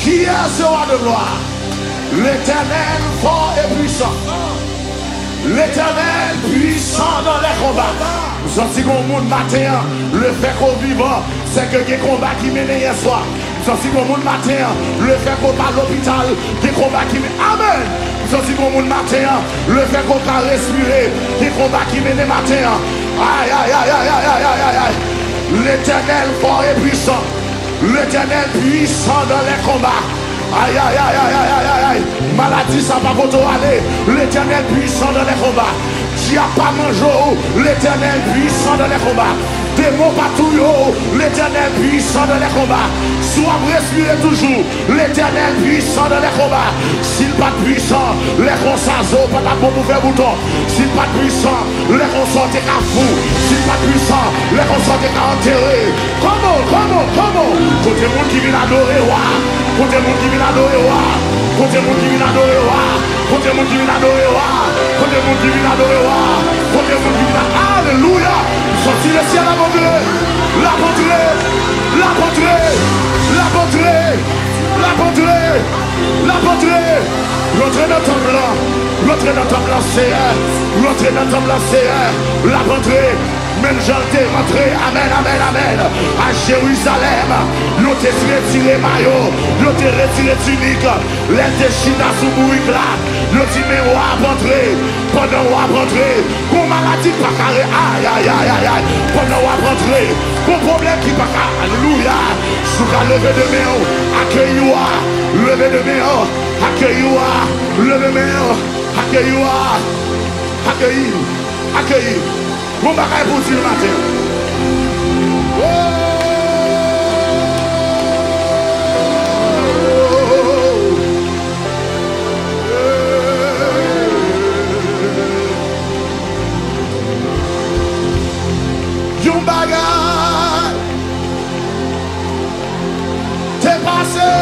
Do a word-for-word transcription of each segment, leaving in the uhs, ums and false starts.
Kiyès se wa de glwa? Letènèl fò e pwisan. Letènèl pwisan dans les combats. M santi gon moun maten an, lefètke w vivan, sèke gen konba ki mennen yèswa. M santi gon moun maten an, lefètke w pa lopital, gen konba ki mennen. Amèn! M santi gon moun maten an, lefètke w ka respire, gen konba ki mennen maten an. Ay, ay, ay, ay. Letènèl fò e pwisan. Letènèl pwisan dans les combats. Ay, ay, ay, ay, ay, ay, ay, ay. Maladi sa pa pote w ale. Letènèl pwisan dans les combats. Dyab pa manje w. Letènèl pwisan dans les combats. Demon pa touye w. Letènèl pwisan dans les combats. Si w ap respire toujou, Letènèl pwisan dans les combats. Si l pa t pwisan, lè konsa zo pa t ap bon pou fè bouton. Si l pa t pwisan, lè konsa w te ka fou. Si l pa t pwisan, lè konsa w te ka antere. Come on, come on, come on. Kote moun ki vin adore wa? Kote moun ki vin adore wa? Kote moun ki vin adore wa? Kote moun ki vin adore wa? Kote moun ki vin adore wa? Kote moun ki vin a-, alelouya! Sòti lesyèl ap antre. L ap antre. L ap antre. L ap antre. L ap antre. L ap antre. Rantre nan tanp lan. Rantre nan tanp lan, Seyè. Rantre nan tanp lan, Seyè. L ap antre. Menm jan l te rantre, amèn, amèn, amèn, a Jerizalèm, yo te retire mayo, yo te retire tinik. Lè l te chita sou bourik la, yo di, "Men w ap antre." Pandan w ap antre, gon maladi k pa ka re-, ay, ay, ay, ay, ay. Pandan w ap antre, gon pwoblèm ki pa ka, alelouya. Si w ka leve de men w, akeyi w a, leve de men w, akeyi w a, leve men w, akeyi w a, akeyi, akeyi. Gon bagay pou w di l maten an. Yon bagay te pase.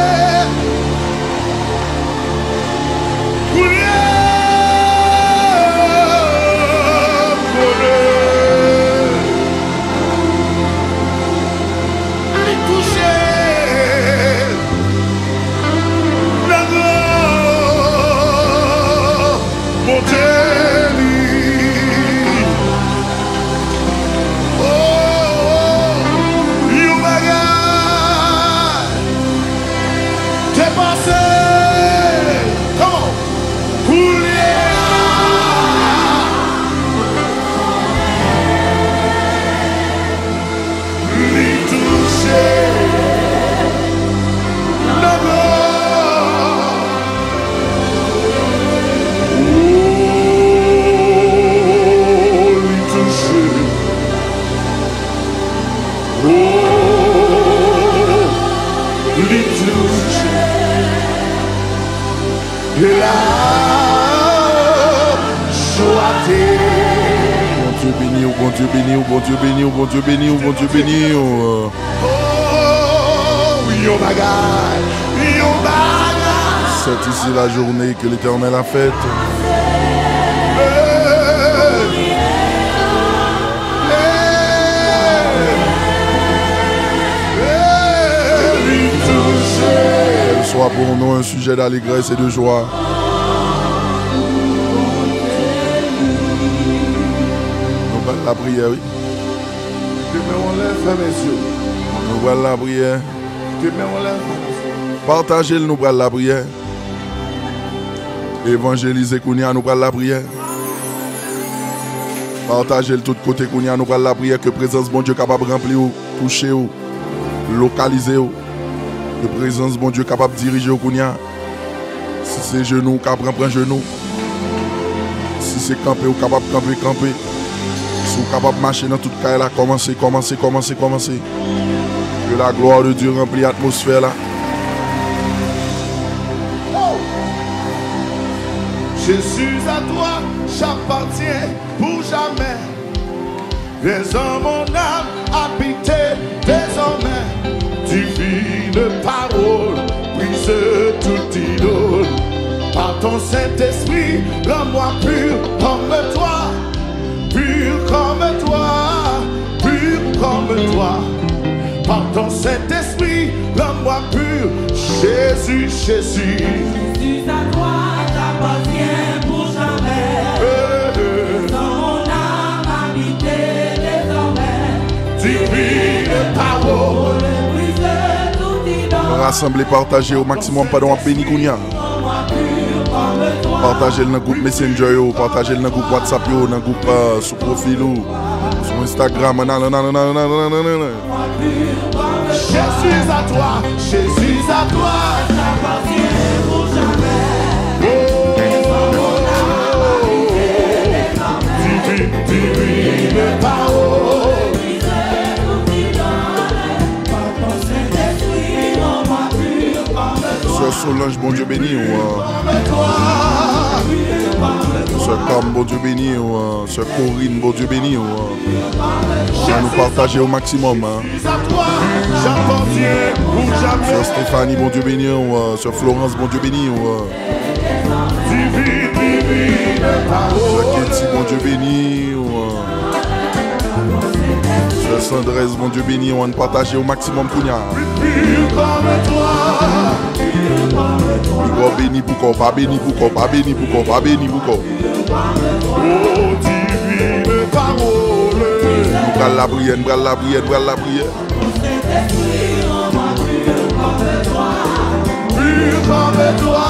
Kounye a, m konnen li touche nan gran bonte li. Oh, oh, yon bagay te pase. Come on. Kounye a, li touche nan gran. Oh, li touche. Oh, li touche. E la, jwa te. Bondye beni w, Bondye beni w, Bondye beni w, Bondye beni w, Bondye beni w. Oh, yon bagay, yon bagay. Saisissez la journée que l'Éternel a faite. Qu'elle soit pour nous un sujet d'allégresse et de joie. Nou pral lapriyè, wi. Kite men w anlè, fèmen zye w. Nou pral lapriyè. Kite men w anlè, fèmen zye w. Pataje l, nou pral lapriyè. Evanjelize kounye a, nou pral lapriyè. Pataje l tout kote kounye a, nou pral lapriyè. Ke prezans Bondye kapab ranpli w, touche w, lokalize w. Ke prezans Bondye kapab dirije w kounye a. Si se jenou w ka pran, pran jenou. Si se kanpe w kapab kanpe, kanpe. Si w kapab mache nan tout kay la, kòmanse, kòmanse, kòmanse, kòmanse. Que la gloire de Dieu remplit atmosphère là. Jésus, à toi j'appartiens pour jamais. Viens en mon âme habiter désormais. Divine parole, brise toute idole. Par ton Saint-Esprit, rends-moi pur comme toi. Pur comme toi, pur comme toi. Par ton Saint-Esprit, rends-moi Moi pur, Jésus, Jésus. Jésus, à toi j'appartiens pour jamais. Eh, eh. Ton âme habite désormais. Divine parole. Pour briser tout idole. Rasanble, pataje o maksimòm pandan w ap beni kounye a. Pataje l nan gwoup Messenger yo, pataje l nan gwoup WhatsApp yo, nan gwoup, euh, sou pwofil ou, sou Instagram, nan, nan, nan. Jésus à toi, Jésus à toi. Oh, divine, divine parole. Sè Solange, Bondye beni w. Sè Carm, Bondye beni w. Sè Corinne, Bondye beni w. An nou pataje o maksimòm, hein. Sè Stéphanie, Bondye beni w. Sè Florence, Bondye beni w. Sè Katie, Bondye beni w. Sè Sandrez, Bondye beni w. Ann pataje o maksimòm kounye a. Li ba w beni pou kò w, pa beni pou kò w, pa beni pou kò w, pa beni pou kò w. Nou pral lapriyè, nou pral lapriyè, nou pral lapriyè. Pur comme toi.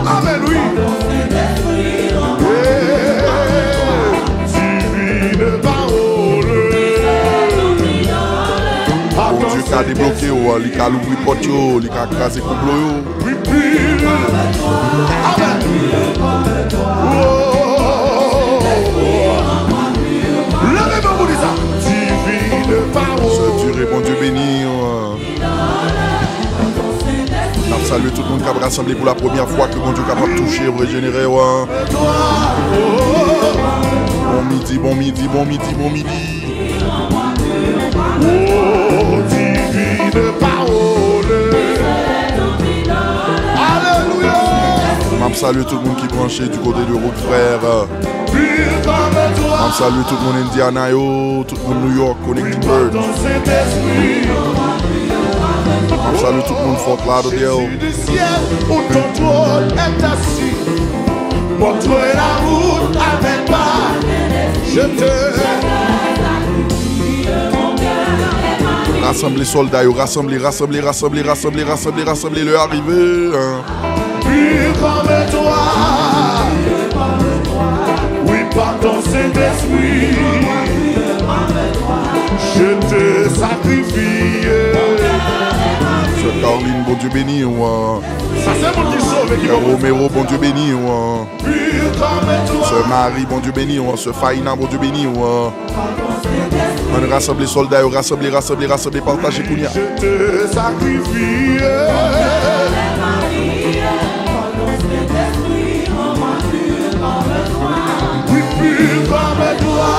Amen, oui. Divine parole. Bondye ka debloke w, li ka louvri pòt yo, li ka kraze konplo yo. Amen. Oh. Leve men w pou di sa. Divine parole. Sè Dure, Bondye beni w. N ap salye tout moun k ap rasanble pou la premyè fwa, ke Bondye kapab touche w, rejenere w. Bon midi, bon midi, bon midi, bon midi. Oh, divine parole. Alelouya. M ap salye tout moun ki branche du côté de Rock Frère. M ap salye tout moun Indiana yo, tout moun New York, Connecticut. M ap salye tout moun Fort Lauderdale. Du ciel où ton trône est assis, montre la route avec moi. Je te Rasanble sòlda yo, rasanble, rasanble, rasanble, rasanble, rasanble, rasanble, lè a rive, hein. Pur comme toi. Oui, par ton Saint-Esprit, je te sacrifie. Sè Carline, Bondye beni w. Sa se moun ki sove ki Sè Romero, Bondye beni w. Pur comme toi. Sè Marie, Bondye beni w. Sè Faina, Bondye beni w. Ann rasanble sòlda yo, rasanble, rasanble, rasanble, pataje kounye a. Je te sacrifie. Oui, pur comme toi.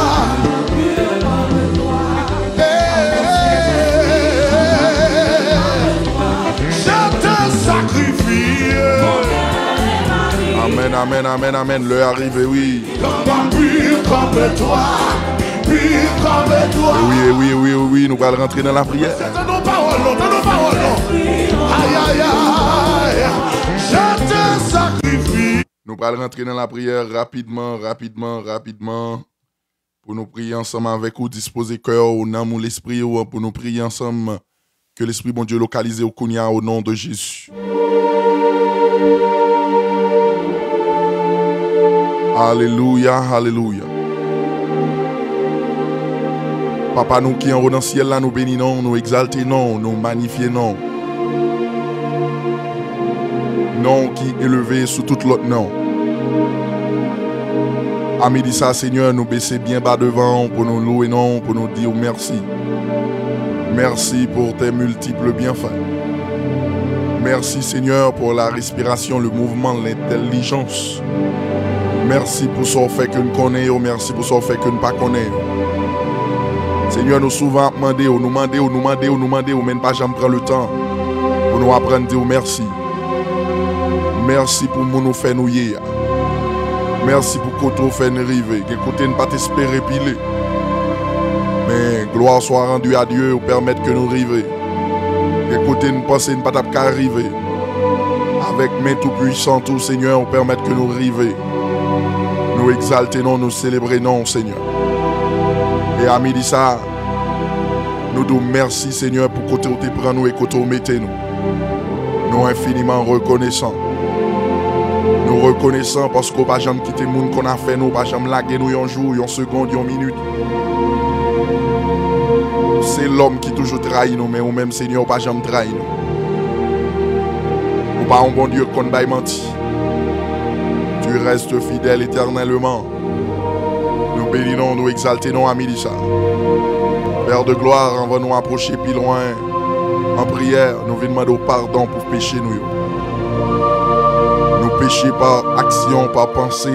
Je te sacrifie. Amen, amen, amen, amen. Lè a rive, wi. Pur comme toi, pur comme toi. E wi, e wi, e wi, e wi, nou pral rantre nan lapriyè. Tande pawòl non, tande pawòl non. Ay, ay, ay. Je te sacrifie. Nou pral rantre nan lapriyè rapidman, rapidman, rapidman. Pou nou priye ansanm avèk ou, dispoze kè w, nanm ou, lespri w, pou nou priye ansanm. Ke Lespri Bondye lokalize w kounye a, o non de Jezi. Alelouya, alelouya. Papa nou ki anwo nan syèl la, nou beni non w, nou egzalte non w, nou manifye non w. Non w ki elve sou tout lòt non. A midi sa, Senyè, nou bese byen ba devan w pou nou louwe non w, pou nou di w mèsi. Merci pour tes multiples bienfaits. Merci, Seigneur, pour la respiration, le mouvement, l'intelligence. Mèsi pou sa w fè ke n konnen yo, mèsi pou sa w fè ke n pa konnen yo. Senyè, nou souvan ap mande w, nou mande w, nou mande w, nou mande w, men n pa janm pran letan pou nou aprann di w mèsi. Mèsi pou moun ou fè nou ye a. Mèsi pou kote w fè n rive. Gen kote n pa t espere pile. Men, gloire soit rendue à Dieu, ou pèmèt ke nou rive. Gen kote n panse n pa t ap ka rive. Avèk men tou pwisan tou, Senyè, ou pèmèt ke nou rive. Nou egzalte non, nou selebre non, Senyè. E a midi sa, nou di w mèsi, Senyè, pou kote w te pran nou e kote w mete nou. Nou enfiniman rekonesan. Nou rekonesan paske w pa janm kite moun konn afè nou, w pa janm lage nou yon jou, yon segonn, yon minit. Se lòm ki toujou trayi nou, men ou menm, Senyè, ou pa janm trayi nou. Ou pa yon Bondye k konn bay manti. Tu restes fidèle éternellement. Nou beni non, nou egzalte non a midi sa. Père de gloire, anvan nou apwoche pi lwen an priyè, nou vin mande w padon pou peche nou yo. Nou peche pa aksyon, pa panse,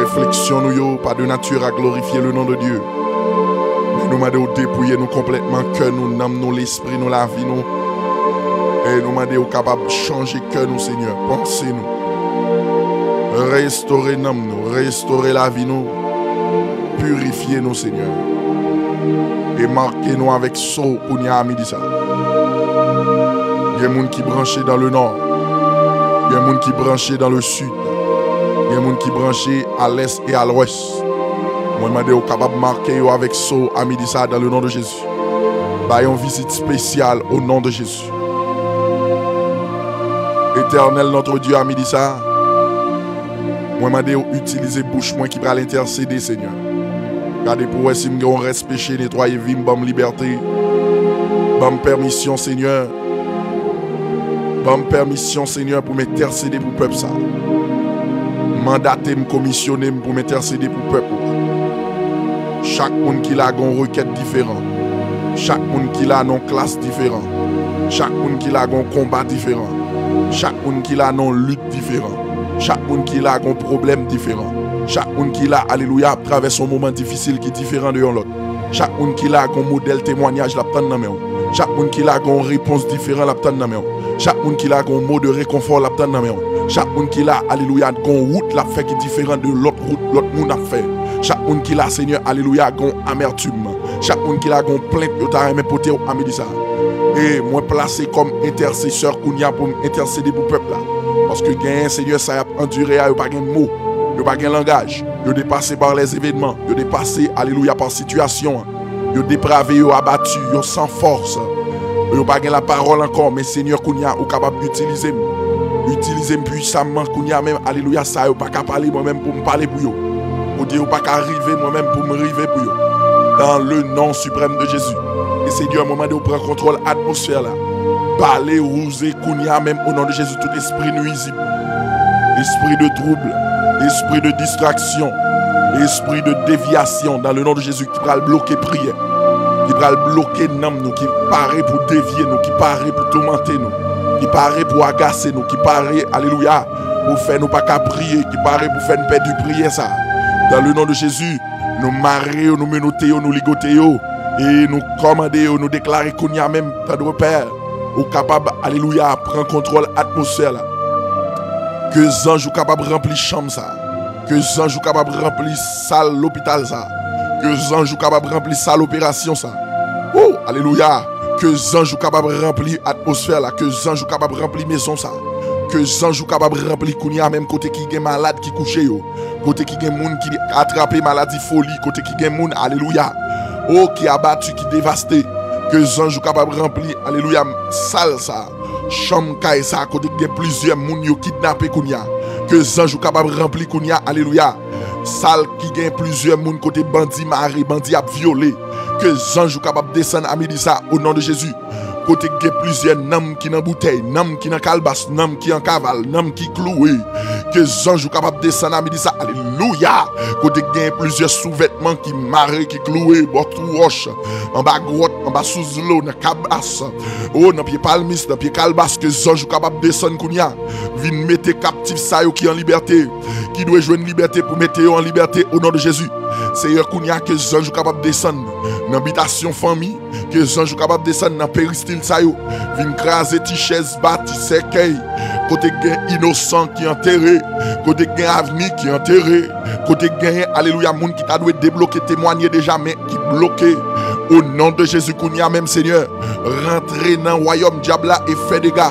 refleksyon nou yo pa de nature à glorifier le nom de Dieu. Men nou mande w depouye nou konplètman, kè nou, nanm nou, lespri nou, lavi nou. E nou mande w kapab chanje kè nou, Senyè, panse nou. Restore nanm nou, restore lavi nou. Pirifye nou, Senyè. E make nou avèk so kounye a midi sa. Gen moun ki branche dans le nord. Gen moun ki branche dans le sud. Gen moun ki branche à l'est et à l'ouest. Mwen mande w kapab make yo avèk so a midi sa dans le nom de Jésus. Ba yon vizit espesyal au nom de Jésus. Éternel notre Dieu, a midi sa, mwen mande w itilize bouch mwen ki pral entèsede, Senyè. Gade pou wè si m gen yon rès peche, netwaye vi m, ban m libète. Ban m pèmisyon, Senyè. Ban m pèmisyon, Senyè, pou m entèsede pou pèp sa. Mandate m, komisyone m pou m entèsede pou pèp ou a. Chak moun ki la gen yon rekèt diferan. Chak moun ki la nan yon klas diferan. Chak moun ki la gen yon konba diferan. Chak moun ki la nan yon lit diferan. Chak moun ki la gen yon pwoblèm diferan. Chak moun ki la, alelouya, ap travèse yon moman difisil ki diferan de yon lòt. Chak moun ki la gen yon modèl temwanyaj l ap tann nan men w. Chak moun ki la gen yon repons diferan l ap tann nan men w. Chak moun ki la gen yon mo de rekonfò l ap tann nan men w. Chak moun ki la, alelouya, gen yon wout l ap fè ki diferan de lòt wout lòt moun ap fè. Chak moun ki la, Senyè, alelouya, gen yon amètim. Chak moun ki la gen yon plent yo ta renmen pote w a midi sa. E mwen plase kòm entèsesè kounye a pou m entèsede pou pèp la. Paske genyen, Senyè, sa y ap andire a, yo pa gen mo, yo pa gen langaj, yo depase par les événements, yo depase, alelouya, pa sitiyasyon an. Yo deprave, yo abati, yo san fòs. Yo pa gen lapawòl ankò, men Senyè, kounye a, ou kapab itilize m. Itilize m pwisaman kounye a menm, alelouya, sa yo pa ka pale, mwen menm pou m pale pou yo. Kote yo pa ka rive, mwen menm pou m rive pou yo. Dans le nom suprême de Jésus. E Senyè, mwen mande w pran kontwòl atmosfè la. Pale, wouze, kounye a menm, o non de Jezi, tout espri nwizib, espri de twoub, espri de distraksyon, espri de devyasyon, dans le nom de Jésus, ki pral bloke priyè, ki pral bloke nanm nou, ki pare pou devye nou, ki pare pou toumante nou, ki pare pou agase nou, ki pare, alelouya, pou fè nou pa ka priye, ki pare pou fè n pèdi priyè sa. Dans le nom de Jésus, nou mare yo, nou menote yo, nou ligote yo, e nou kòmande yo, nou deklare kounye a menm, Tandre Pè, ou kapab, alelouya, pran kontwòl atmosfè la. Ke zanj ou kapab ranpli chanm sa. Ke zanj ou kapab ranpli sal lopital sa. Ke zanj ou kapab ranpli sal operasyon sa. Wou, alelouya. Ke zanj ou kapab ranpli atmosfè la. Ke zanj ou kapab ranpli mezon sa. Ke zanj ou kapab ranpli kounye a menm kote ki gen malad ki kouche yo. Kote ki gen moun ki atrape maladi foli. Kote ki gen moun, alelouya. O, ki abati, ki devaste. Ke zanj ou kapab ranpli, alelouya, sal sa. Chanm kay sa kote gen plizyè moun yo kidnape kounye a. Ke zanj ou kapab ranpli kounye a, alelouya. Sal ki gen plizyè moun kote bandi mare, bandi ap vyole. Ke zanj ou kapab desann a midi sa, o non de Jezi. Kote gen plizyè nanm ki nan boutèy, nanm ki nan kalbas, nanm ki an kaval, nanm ki klouwe. Ke zanj ou kapab desann a midi sa, alelouya. Kote gen plizyè souvètman ki mare, ki klouwe, bò twou wòch, anba gwòt, anba sou zlo, nan kalbas, o, nan pye palmis, nan pye kalbas, ke zanj ou kapab desann kounye a, vin mete kaptif sa yo ki an libète, ki dwe jwenn libète pou mete yo an libète, o non de Jezi. Seyè, kounye a, ke zanj ou kapab desann nan bitasyon fanmi, ke zanj ou kapab desann nan peristil sa yo, vin kraze ti chèz ba, ti sèkèy, kote gen inosan ki antere, kote gen avni ki antere, kote genyen, alelouya, moun ki ta dwe debloke, temwanye deja, men ki bloke. O non de Jezi, kounye a menm, Senyè, rantre nan wayòm dyab la e fè dega.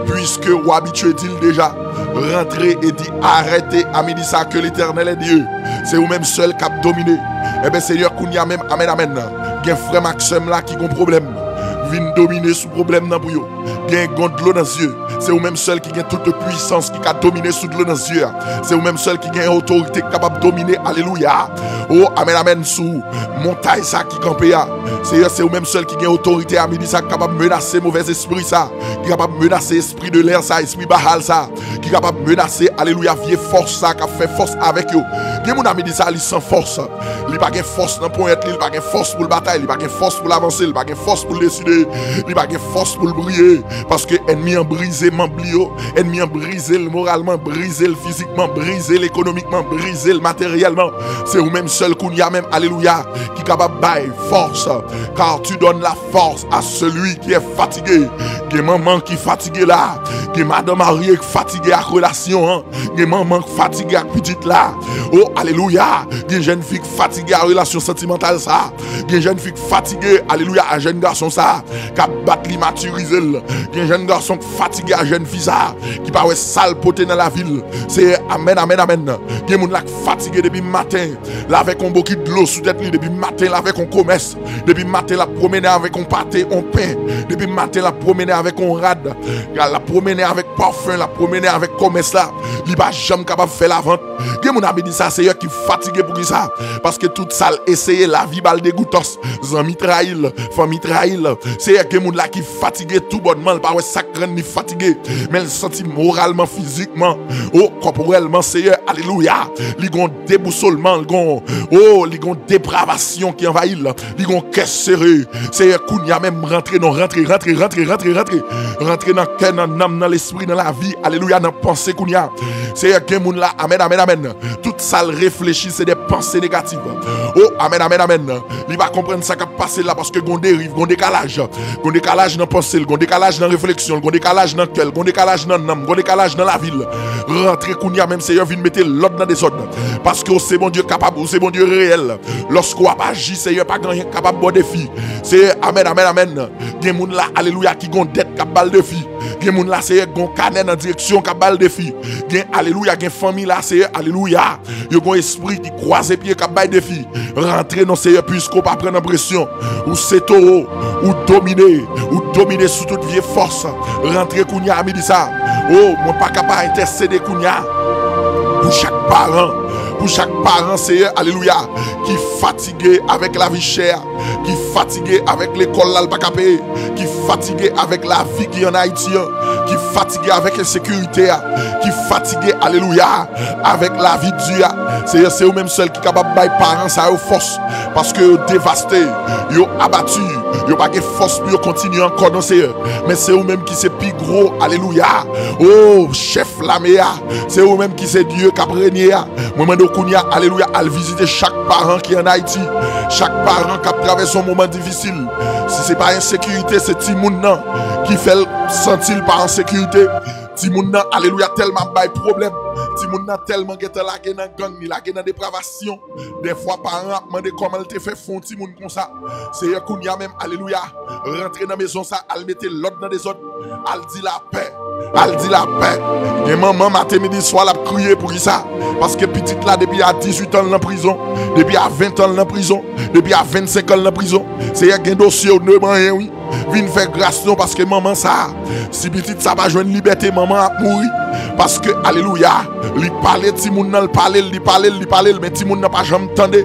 Piske w abitye di l deja, rantre e di, arete a midi sa, ke Letènèl est Dieu. Se ou menm sèl k ap domine. Enben, Senyè, kounye a menm, amèn, amèn. Gen frè m ak sè m la ki gon pwoblèm. Vin domine sou pwoblèm nan pou yo. Gen gon dlo nan zye. Se ou menm sèl ki gen tout pwisans ki ka domine sou dlo nan zye a. Se ou menm sèl ki gen otorite ki kapab domine, alelouya. O, amèn, amèn, sou montay sa ki kanpe a. Seyè, se ou menm sèl ki gen otorite a midi sa ki kapab menase movèz espri sa, ki kapab menase espri de lè sa, espri Baal sa, ki kapab menase, alelouya, vye fòs sa k ap fè fòs avèk yo. Gen moun a midi sa, li san fòs. Li pa gen fòs nan ponyèt li, li pa gen fòs pou l batay, li pa gen fòs pou l avanse, li pa gen fòs pou l deside, li pa gen fòs pou l briye. Paske ènmi an brize manm li yo, ènmi an brize l moralman, brize l fizikman, brize l ekonomikman, brize l materyèlman. Se ou menm sèl kounye a menm, alelouya, ki kapab bay fòs. Car tu donnes la force à celui qui est fatigué. Gen manman ki fatige la, gen madan marye ki fatige ak relasyon an, gen manman k fatige ak pitit la. O, alelouya! Gen jèn fi k fatige a relasyon santimantal sa. Gen jèn fi k fatige, alelouya, a jèn gason sa k ap bat li, matirize l. Gen jèn gason k fatige a jèn fi sa ki pa wè sa l pote nan lavi l. Seyè, amèn, amèn, amèn. Gen moun la k fatige depi maten, l avèk yon bokit dlo sou tèt li, depi maten l avèk yon komès, depi maten l ap pwomennen avèk yon pate, yon pen, depi maten l ap pwomennen avèk yon rad, l ap pwomennen avèk pafen, l ap pwomennen avèk komès la, li pa janm kapab fè lavant. Gen moun a midi sa, Seyè, ki fatige. Poukisa? Paske tout sa l eseye, lavi ba l degoutans, zanmi trayi l, fanmi trayi l. Seyè, gen moun la ki fatige toubònman, l pa wè sa k rann li fatige, men l santi moralman, fizikman, o, kòporèlman, Seyè, alelouya, li gon debousolman, li gon, o, li gon depravasyon ki anvayi l, li gon kè sere. Seyè, kounye a menm, rantre non, rantre, rantre, rantre, rantre, rantre. Rantre nan kè, nan nanm, nan lespri, nan lavi, alelouya, nan panse kounye a. Seyè, gen moun la, amèn, amèn, amèn. Tout sa l reflechi, se de panse negatif. O, amèn, amèn, amèn. Li pa konprann sa k ap pase la, paske gon deriv, gon dekalaj. Gon dekalaj nan panse l, gon dekalaj nan refleksyon l, gon dekalaj nan kè l, gon dekalaj nan nanm, gon dekalaj nan lavi l. Rantre kounye a menm, Seyè, vin mete lòd nan dezòd. Paske w se Bondye kapab, ou se Bondye reyèl. Lòske w ap aji, Seyè, pa gen anyen k kapab ba w defi. Seyè, amèn, amèn, amèn. Gen moun la, alelouya, ki gon dèt k ap ba l defi. Gen moun la, Seyè, gon kanè nan direksyon k ap ba l defi. Gen, alelouya, gen fanmi la, Seyè, alelouya. Yo gon espri ki kwaze pye k ap bay defi. Rantre non, Seyè, piske w pa pran nan presyon. Ou se towo, ou domine, ou domine sou tout vye fòs. Rantre kounye a, midi sa. O, mwen pa ka pa entèsede kounye a pou chak paran, pou chak paran, Seyè, alelouya, ki fatige avèk lavi chè a, ki fatige avèk lekòl la l pa ka peye, ki fatige avèk lavi ki ann Ayiti an, ki fatige avèk ensekirite a, ki fatige, alelouya, avèk lavi di a. Seyè, se ou menm sèl ki kapab bay paran sa yo fòs, paske yo devaste, yo abati, yo pa gen fòs pou yo kontinye ankò non, Seyè. Men se ou menm ki se pi gwo, alelouya, o chèf lame a. Se ou menm ki se Dye k ap renye a. Mwen mande w kounye a, alelouya, al vizite chak paran ki ann Ayiti, chak paran k ap travèse yon moman difisil. Si se pa ensekirite, se timoun nan ki fè l santi l pa an sekirite. Timoun nan, alelouya, tèlman ap bay pwoblèm. Timoun nan tèlman gentan lage nan gang, li lage nan depravasyon. Dèfwa paran ap mande kòman l te fè fè yon timoun konsa. Seyè, kounye a menm, alelouya, rantre nan mezon sa, al mete lòd nan dezòd, al di lapè, al di lapè. Gen manman maten, midi, swa, l ap kriye. Poukisa? Paske pitit la, depi a dizuit an, l nan prizon, depi a ven an, l nan prizon, depi a vennsenk an, l nan prizon. Seyè, gen dosye w demanyen, wi. Vin fè gras non, paske manman sa a, si pitit sa pa jwenn libète, manman ap mouri. Paske, alelouya, li pale timoun nan, li pale l, li pale l, li pale l, men timoun nan pa janm tande.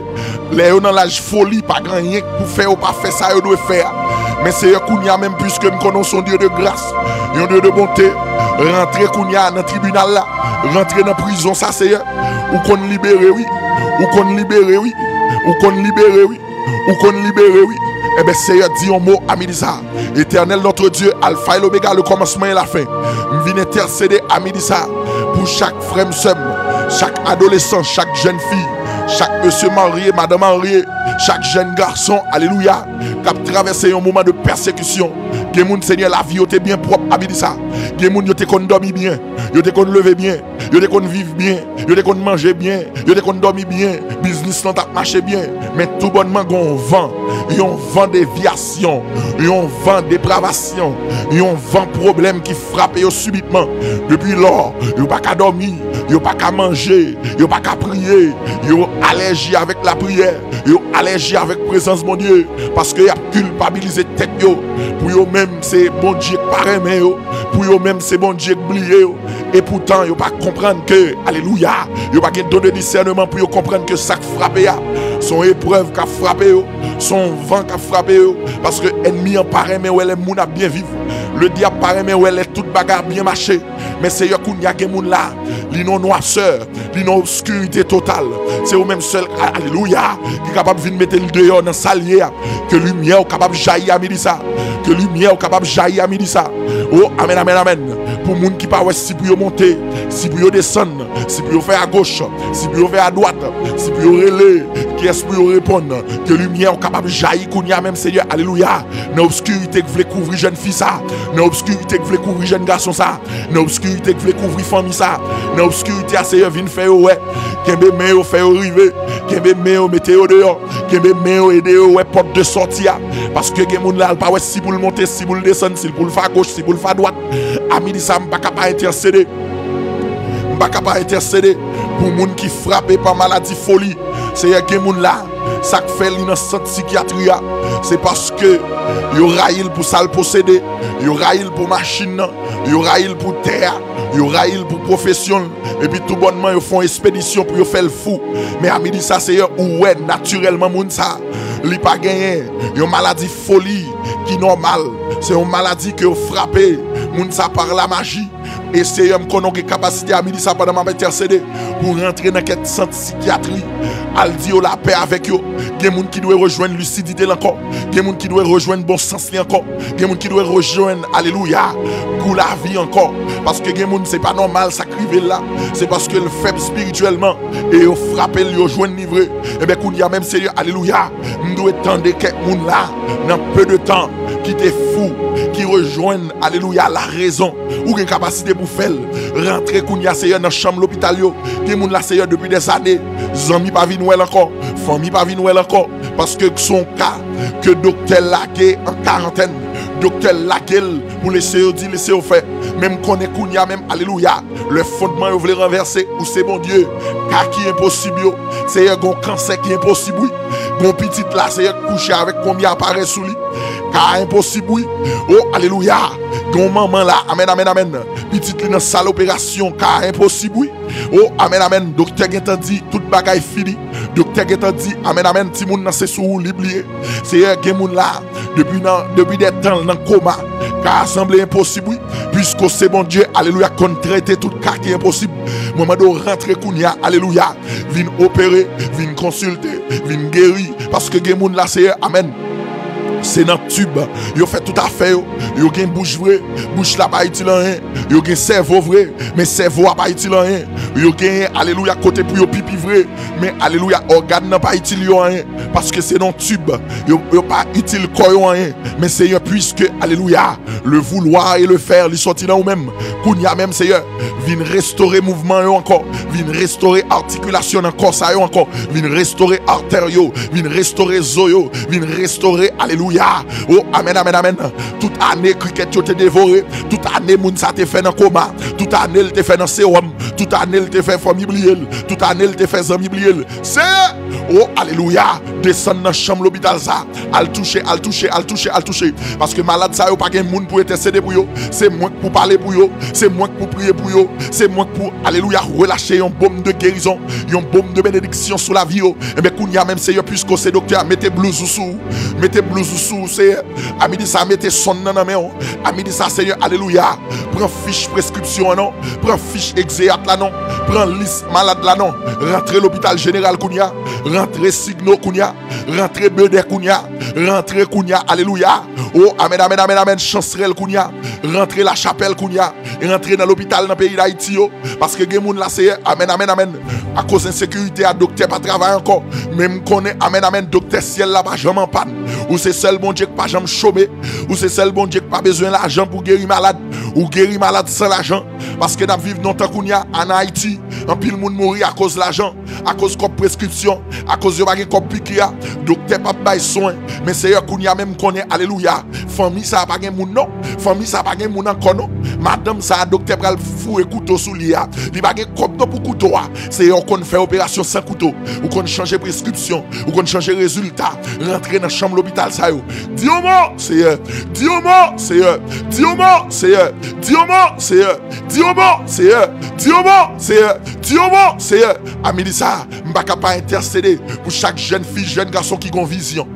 Lè yo nan laj foli, pa gen anyen pou fè, yo pa fè sa yo dwe fè a. Men Seyè, kounye a menm, piske m konnen w se yon Dye de gras, yon Dye de bonte, rantre kounye a nan tribinal la, rantre nan prizon sa, Seyè. Ou konn libere, wi. Ou konn libere, wi. Ou konn libere, wi. Ou konn libere, wi. Enben, Seyè, di yon mo a midi sa. Éternel notre Dieu, Alpha et l'Oméga, le commencement et la fin. M vin entèsede a midi sa pou chak frè m, sè m, chak adolesan, chak jèn fi, chak mesye marye, madan marye, chak jèn gason, alelouya, k ap travèse yon moman de pèsekisyon. Gen moun, Senyè, lavi yo te byen pwòp, a midi sa. Gen moun, yo te konn dòmi byen, yo te konn leve byen, yo te konn viv byen, yo te konn manje byen, yo te konn dòmi byen, biznis lan t ap mache byen. Men toubònman, gen yon van, yon van devyasyon, yon van depravasyon, yon van pwoblèm ki frape yo sibitman. Depi lò, yo pa ka dòmi, yo pa ka manje, yo pa ka priye, yo alèji avèk lapriyè, yo alèji avèk prezans Bondye, paske y ap kilpabilize tèt yo pou yo menm se Bondye k pa renmen yo, pou yo menm se Bondye k bliye yo. Epoutan, yo pa konprann ke, alelouya, yo pa gen don de disèneman pou yo konprann ke sa k frape a, se yon eprèv k ap frape yo, se yon van k ap frape yo, paske ènmi an pa renmen wè lè moun ap byen viv. Ledyab pa renmen wè lè tout bagay ap byen mache. Men Seyè, kounye a gen moun la, li nan nwasè, li nan obskirite total. Se ou menm sèl, a- alelouya, ki kapab vin mete l deyò nan sa l ye a. Ke limyè w kapab jayi a midi sa. Ke limyè w kapab jayi a midi sa. O, amèn, amèn, amèn. Pou moun ki pa wè si pou yo monte, si pou yo desann, si pou yo fè agoch, si pou yo fè adwat, si pou yo rele, kiyès pou yo reponn. Ke limyè w kapab jayi kounye a menm, Seyè, alelouya. Nan obskirite k vle kouvri jèn fi sa, nan obskirite k vle kouvri jèn gason sa, nan obskirite k vle kouvri fanmi sa, nan obskirite a, Seyè, vin fè yo wè. Kenbe men yo, fè yo rive. Kenbe men yo, mete yo deyò. Kenbe men yo, ede yo wè pòt de sòti a. Paske gen moun la, l pa wè si pou l monte, si pou l desann, si l pou l fè agoch, si pou l fè adwat. A midi sa, m pa ka pa entèsede. M pa ka pa entèsede pou moun ki frape pa maladi foli. Seyè, gen moun la, sa k fè li nan sant sikyatri a, se paske yo rayi l pou sa l posede, yo rayi l pou machin nan, yo rayi l pou tè a, yo rayi l pou pwofesyon l, epi toubònman yo fè yon espedisyon pou yo fè l fou. Men a midi sa, Seyè, ou wè natirèlman moun sa, li pa genyen yon maladi foli ki nòmal. Se yon maladi ke yo frape moun sa pa lamaji. E Seyè, m konnen w gen kapasite a midi sa pandan m ap entèsede pou rantre nan kèk sant sikyatri. Al di yo lapè avèk yo. Gen moun ki dwe rejwenn lisidite l ankò. Gen moun ki dwe rejwenn bon sans li ankò. Gen moun ki dwe rejwenn, alelouya, gou lavi ankò. Paske gen moun, se pa nòmal sa k rive l la. Se paske l fèb espirityèlman. E yo frape l, yo jwenn li vre. Enben, kounye a menm, Seyè, alelouya, m dwe tande kèk moun la, nan pe de tan, ki te fou, ki rejwenn, alelouya, larezon. Ou gen kapasite pou fè l. Rantre kounye a, Seyè, nan chanm lopital yo. Gen moun la, Seyè, depi dèzane, zanmi pa vin wè l ankò, fanmi pa vin wè l ankò, paske se yon ka ke doktè lage an karantèn. Doktè lage l pou lese yo di, lese yo fè. Men m konnen kounye a menm, alelouya, lè fondman yo vle ranvèse, ou se Bondye. Ka ki enposib yo, Seyè, gon kansè ki enposib, wi. Gon pitit la, Seyè, k kouche avèk konbyen aparèy sou li. Ka a enposib, wi. O, alelouya. Gon manman la, amèn, amèn, amèn. Pitit li nan sal operasyon, ka a enposib, wi. O, amèn, amèn. Doktè gentan di, tout bagay fini. Doktè gentan di, amèn, amèn, timoun nan se sou ou li bliye. Seyè, gen moun la, depi nan, depi dè tan l nan koma, ka a sanble enposib, wi. Piske w se Bondye, alelouya, konn trete tout ka ki enposib. Mwen mande w rantre kounye a, alelouya, vin opere, vin konsilte, vin geri. Paske gen moun la, Seyè, amèn. Se nan tib yo fè tout afè yo. Yo gen bouch vre, bouch la pa itil anyen. Yo gen sèvo vre, men sèvo a pa itil anyen. Yo gen, alelouya, kote pou yo pipi vre, men, alelouya, ògàn nan pa itil yo anyen. Paske se nan tib. Yo, yo pa itil kò yo anyen. Men Seyè, piske, alelouya, le vouloir et le faire, li sòti nan ou menm. Kounye a menm, Seyè, vin restore mouvman yo ankò. Vin restore atikilasyon nan kò sa yo ankò. Vin restore atè yo. Vin restore zo yo. Vin restore, alelouya. O, amèn, amèn, amèn. Tout ane krikèt yo te devore. Tout ane moun sa te fè nan koma. Tout ane l te fè nan sewòm. Tout ane l te fè fanmi bliye l. Tout ane l te fè zanmi bliye l. Seyè, o, alelouya, desann nan chanm lopital sa. Al touche, al touche, al touche, al touche. Paske malad sa yo pa gen moun pou entèsede pou yo. Se mwen k pou pale pou yo. Se mwen k pou priye pou yo. Se mwen k pou, alelouya, relache yon bòm de gerizon, yon bòm de benediksyon sou lavi yo. Enben, kounye a menm, Seyè, piske w se doktè a, mete blouz ou sou ou. Mete blouz ou sou ou, Seyè. A midi sa, mete sonn nan nan men w. A midi sa, Seyè, alelouya. Pran fich preskripsyon an non. Pran fich egzeyat la non. Pran lis malad la non. Rantre lopital jeneral kounye a. Rantre Signo kounye a. Rantre Bedè kounye a. Rantre kounye a. Alelouya. O, amèn, amèn, amèn, amèn. Chansrèl kounye a. Rantre Lachapèl kounye a. Rantre nan lopital nan peyi Dayiti yo. Paske gen moun la, Seyè. Amèn, amèn, amèn. Akoz ensekirite a, doktè pa travay ankò. Men m konnen, amèn, amèn, doktè syèl la pa janm an pàn. Ou se sèl Bondye k pa janm chome. Ou se sèl Bondye k pa bezwen lajan pou geri malad. Ou geri malad san lajan. Paske n ap viv nan yon tan kounye a, ann Ayiti, anpil moun mouri akoz lajan, akoz kòb preskripsyon, akoz yo pa gen kòb piki a, doktè p ap bay swen. Men Seyè, kounye a menm konnen, alelouya, fanmi sa a pa gen moun non. Fanmi sa a pa gen moun ankò non. Madanm sa a, doktè pral foure kouto sou li a. Li pa gen kòb non pou kouto a. Seyè, ou konn fè operasyon san kouto. Ou konn chanje preskripsyon. Ou konn chanje rezilta. Rantre nan chanm lopital sa yo. Di yon mo, Seyè. Di yon mo, Seyè. Di yon mo, Seyè. Di yon mo, Seyè. Di yon mo, Seyè. Di yon mo, Seyè. Di yon mo, Seyè. A midi sa a, m pa ka pa entèsede pou chak jèn fi, jèn gason ki gon vizyon.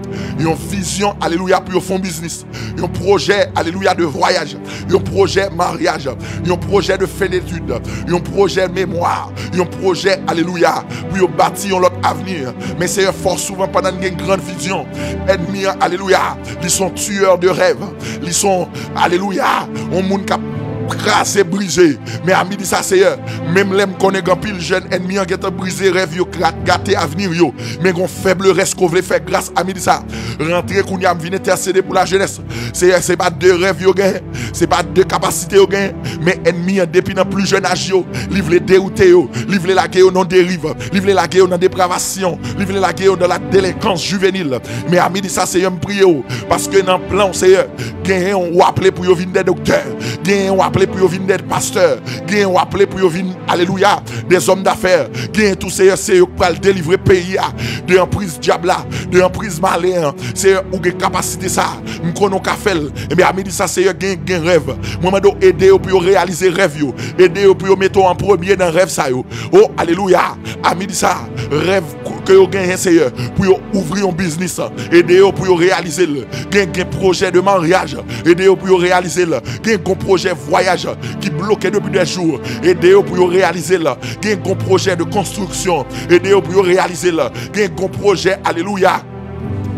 Yon vizyon, alelouya, pou yo fè yon biznis. Yon pwojè, alelouya, de vwayaj. Yon pwojè maryaj. Yon pwojè de fen detid. Yon pwojè memwa. Yon pwojè, alelouya, pou yo bati yon lòt avni. Men Seyè, fò souvan pandan n gen gran vizyon, ènmi an, alelouya, li se yon tiyè de rèv. Li se yon, alelouya, yon moun k ap kraze, brize. Men a midi sa, Seyè, menm lè m konnen gen anpil jèn, ènmi an gentan brize rèv yo, gra-, gate avni yo. Men gon fèb rès ke w vle fè gras a midi sa. Rantre kounye a, m vin entèsede pou lajenès. Seyè, se pa de rèv yo genyen, se pa de kapasite yo genyen, men ènmi an depi nan pli jèn aj yo, li vle dewoute yo, li vle lage yo nan deriv, li vle lage yo nan depravasyon, li vle lage yo nan la delenkans jivenil. Men a midi sa, Seyè, m priye w, paske nan plan w, Seyè, genyen w aple pou yo vin de doktè, genyen w aple pou yo vin de pastè, genyen w aple pou yo vin, alelouya, de zòm dafè. Genyen tou, Seyè, se yo k pral delivre peyi a de anpriz dyab la, de anpriz malen an. Seyè, ou gen kapasite sa. M konnen w ka fè l. Ebyen, a midi sa, Seyè, gen, gen rèv. Mwen mande w ede yo pou yo reyalize rèv yo. Ede yo pou yo mete w an premye nan rèv sa yo. O, alelouya. A midi sa, rèv ke yo genyen, Seyè, pou yo ouvri yon biznis. Ede yo pou yo reyalize l. Gen, gen pwojè de maryaj. Ede yo pou yo reyalize l. Gen, gen pwojè vwayaj ki bloke depi de jou. Ede yo pou yo reyalize l. Gen, gen pwojè de konstriksyon. Ede yo pou yo reyalize l. Gen, gen pwojè, alelouya,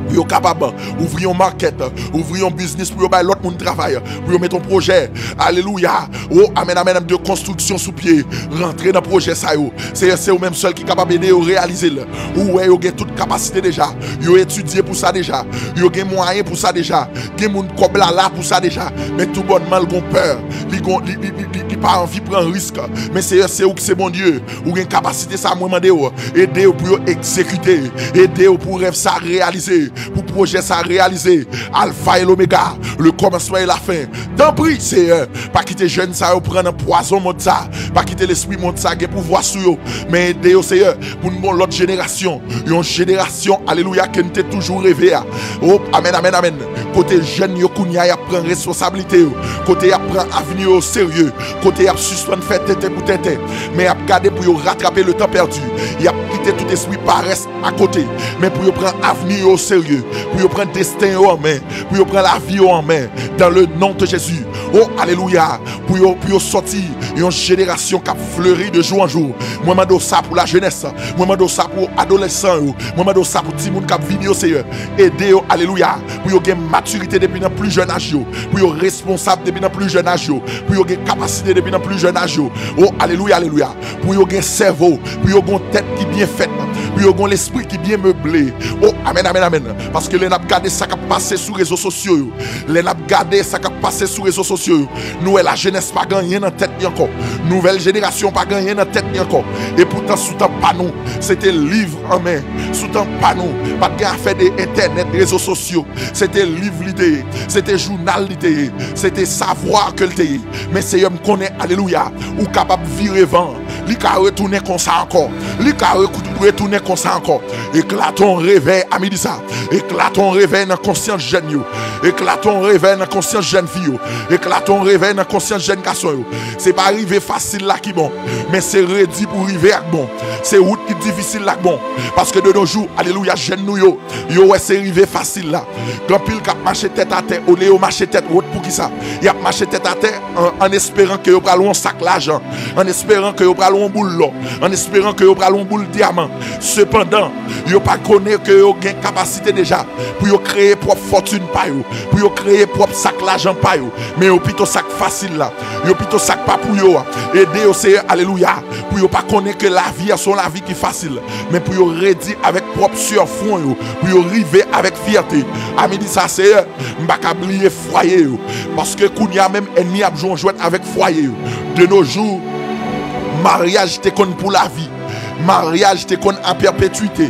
pou yo kapab ouvri yon makèt, ouvri yon biznis pou yo bay lòt moun travay, pou yo met yon pwojè, alelouya, o, amèn, amèn, de konstriksyon sou pye. Rantre nan pwojè sa yo. Seyè, se ou menm sèl ki kapab ede yo reyalize l. Ou wè yo gen tout kapasite deja. Yo etidye pou sa deja. Yo gen mwayen pou sa deja. Gen moun kòb la la pou sa deja. Men toubònman, l gon pè. Li gon, li, li, li, li, li pa anvi pran risk. Men Seyè, se ou ki se Bondye. Ou gen kapasite sa, mwen mande w. Ede yo pou yo egzekite. Ede yo pou rèv sa reyalize. Pou pwojè sa reyalize. Alfa e lomega, le kòmansman e lafen. Tanpri, Seyè, pa kite jèn sa yo pran nan pwazon mond sa. Pa kite lespri mond sa gen pouvwa sou yo. Men ede yo, Seyè, pou n gon lòt jenerasyon. Yon jenerasyon, alelouya, ke n te toujou reve a. O, amèn, amèn, amèn. Kote jèn yo kounye a, y ap pran responsablite yo. Kote y ap pran avni yo o serye. Kote y ap sispann fè tenten pou tenten. Men y ap gade pou yo ratrape le tan pèdi. Y ap kite tout espri parès akote. Men pou yo pran avni yo o serye. Pou yo pran desten yo an men. Pou yo pran lavi yo an men. Dans le nom de Jésus. O, alelouya. Pou yo, pou yo sòti yon jenerasyon k ap fleri de jou an jou. Mwen mande w sa pou lajenès. Mwen mande w sa pou adolesan yo. Mwen mande w sa pou timoun k ap vini yo, Seyè. Ede yo, alelouya, pou yo gen matirite depi nan pli jèn aj yo. Pou yo responsab depi nan pli jèn aj yo. Pou yo gen kapasite depi nan pli jèn aj yo. O, alelouya, alelouya. Pou yo gen sèvo. Pou yo gon tèt ki byen fèt. Pou yo gon lespri ki byen meble. O, amèn, amèn, amèn. Paske lè n ap gade sa k ap pase sou rezo sosyo yo, lè n ap gade sa k ap pase sou rezo sosyo yo, nou wè lajenès pa gen anyen nan tèt li ankò. Nouvèl jenerasyon pa gen anyen nan tèt li ankò. E poutan, sou tan pa nou, se te liv an men. Sou tan pa nou, pa t gen afè de entènèt, rezo sosyo. Se te liv li te ye. Se te jounal li te ye. Se te savwa ke l te ye. Men Seyè, m konnen, alelouya, ou kapab vire van an. Li ka retounen konsa ankò. Li ka rekou-, retounen konsa ankò. Eklate yon revèy a midi sa. Eklate yon revèy nan konsyans jèn yo. Eklate yon revèy nan konsyans jèn fi yo. Eklate yon revèy nan konsyans jèn gason yo. Se pa rive fasil la ki bon, men se redi pou rive a k bon. Se wout ki difisil la k bon. Paske de nos jours, alelouya, jèn nou yo, yo wè se rive fasil la. Gen anpil k ap mache tèt atè olye yo mache tèt wot. Poukisa? Y ap mache tèt atè an, an esperan ke yo pral wè yon sak lajan, an esperan ke yo pral yon boul lò, an esperan ke yo pral yon boul dyaman. Sepandan, yo pa konnen ke yo gen kapasite deja pou yo kreye pwòp fòtin pa yo, pou yo kreye pwòp sak lajan pa yo. Men yo pito sak fasil la, yo pito sak pa pou yo a. Ede yo, Seyè, alelouya, pou yo pa konnen ke lavi a se yon lavi ki fasil, men pou yo redi avèk pwòp siyè fwon yo, pou yo rive avèk fyète. A midi sa, Seyè, m pa ka bliye fwaye yo, paske kounye a menm, ènmi ap jwe yon jwèt avèk fwaye yo. De nos jours, maryaj te konn pou lavi. Maryaj te konn a pèpetwite.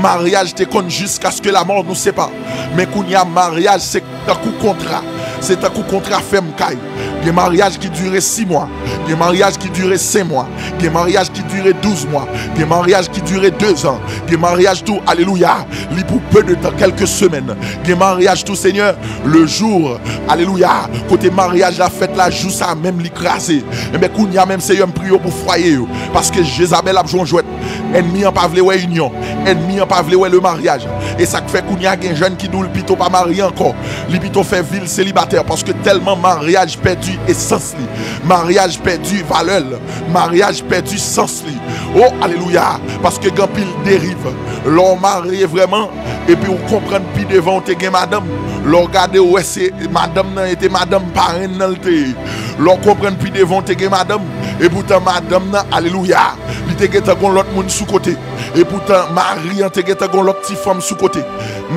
Maryaj te konn jiskaske lamò nou separe. Men kounye a, maryaj se tankou kontra. Se tankou kontra fèm kay. Gen maryaj ki dire sis mwa. Gen maryaj ki dire senk mwa. Gen maryaj ki dire douz mwa. Gen maryaj ki dire dezan. Gen maryaj tou, alelouya, li pou peu de tan, kèlke semèn. Gen maryaj tou, Senyè, le jour, alelouya, kote maryaj la fèt la, jou sa menm li kraze. Enben, kounye a menm, Senyè, m priye w pou fwaye yo. Paske Jezabèl ap jwe yon jwèt. Ènmi an pa vle wè inyon. Ènmi an pa vle wè le maryaj. E sa k fè kounye a gen jèn ki di w l pito pa marye ankò. Li pito fè vi l selibatè, paske tèlman maryaj pèdi esans li. Maryaj pèdi valè l. Maryaj pèdi sans li. O, alelouya! Paske gen anpil deriv. Lè w marye vrèman, epi w konprann pi devan w te gen madanm. Lè w gade, w wè se madanm nan, e te madanm parenn nan l te ye. Lè w konprann pi devan w te gen madanm, e poutan madanm nan, alelouya, li te gentan gon lòt moun sou kote. E poutan mari an te gentan gon lòt ti fanm sou kote.